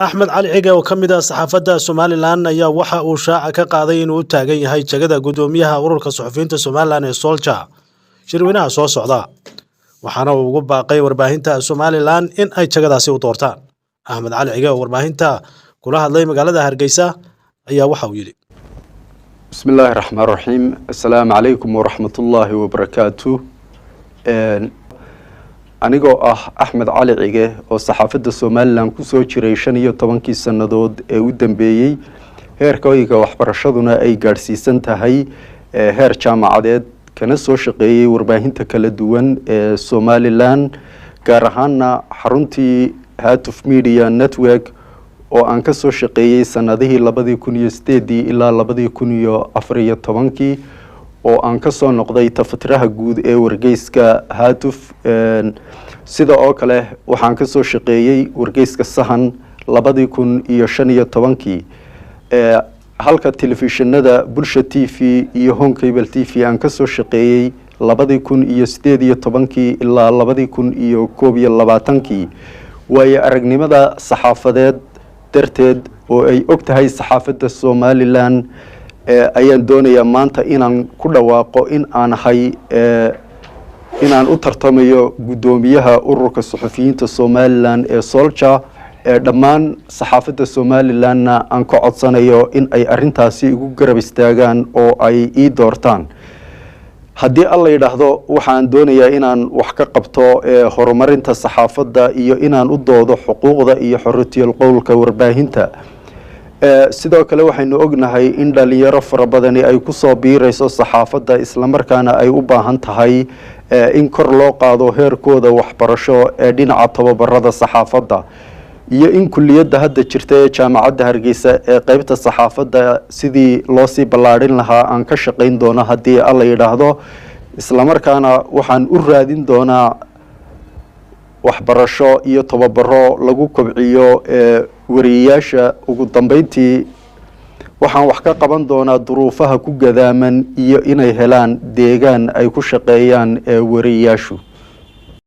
Axmed Cali Cige oo ka mid ah saxaafadda Somalilan ayaa waxa uu shaaca ka qaaday inuu u taagan yahay jagada guddoomiyaha ururka suxufiyiinta Somalilan ee Solja shirweynaha soo socda, waxaana uu ugu baaqay warbaahinta Somalilan in ay jagadaasi u doortaan. Axmed Cali Cige oo warbaahinta kula hadlay magaalada Hargeysa ayaa waxa uu yidhi: Bismi illaahi raxmaan raxiim. Assalaamu calaykum waraxmatullaahi wabarakaatu. Anigoo ah Axmed Cali Cige oo saxaafadda Somalilan kusoo jiray 15-kii sannadood ee u dambeeyey, heerkayga waxbarashaduna ay gaadhsiisan tahay heer jaamacadeed, kana soo shaqeeyey warbaahinta kala duwan ee Somalilan, gaar ahaana xaruntii Hatuf Media Network oo aan ka soo shaqeeyey sanadihii 2008-dii ilaa 2014-kii, oo aan ka soo noqday tafatiraha guud ee wargeyska Hatuf. Sida oo kale waxaan ka soo shaqeeyey wargeyska Sahan 2015-kii, halka telefishinada Bulsha TV iyo Horn Cable TV aan kasoo shaqeeyey 2018-kii ilaa 2021-kii. Waayo aragnimada saxaafadeed darteed oo ay og tahay saxaafadda Somalilan ayaan doonayaa maanta inaan ku dhawaaqo in aan ahay inaan u tartamayo guddoomiyaha ururka suxufiyiinta Somalilan ee Solja, ee dhammaan saxaafadda Somalilanna aan ka codsanayo in ay arrintaasi igu garab istaagaan oo ay ii doortaan. Haddii Alla yidhaahdo, waxaan doonayaa inaan wax ka qabto horumarinta saxaafadda iyo inaan u doodo xuquuqda iyo xorriyal qowlka warbaahinta. Sidoo kale waxaynu ognahay in dhalinyaro fara badani ay kusoo biirayso saxaafadda, islamarkaana ay u baahan tahay in kor loo qaado heerkooda waxbarasho ee dhinaca tababarada saxaafadda, iyo in kuliyadda hadda jirta ee Jaamacadda Hargeysa ee qeybta saxaafadda sidii loosii ballaadhin lahaa aan ka shaqayn doono, haddii Alla yidhaahdo. Islamarkaana waxaan u raadin doonaa waxbarasho iyo tababaro lagu kobciyo wariyeyaasha. Ugu dambeyntii, waxaan wax ka qaban doonaa duruufaha ku gadaaman iyo inay helaan deegaan ay ku shaqeeyaan wariyeyaashu.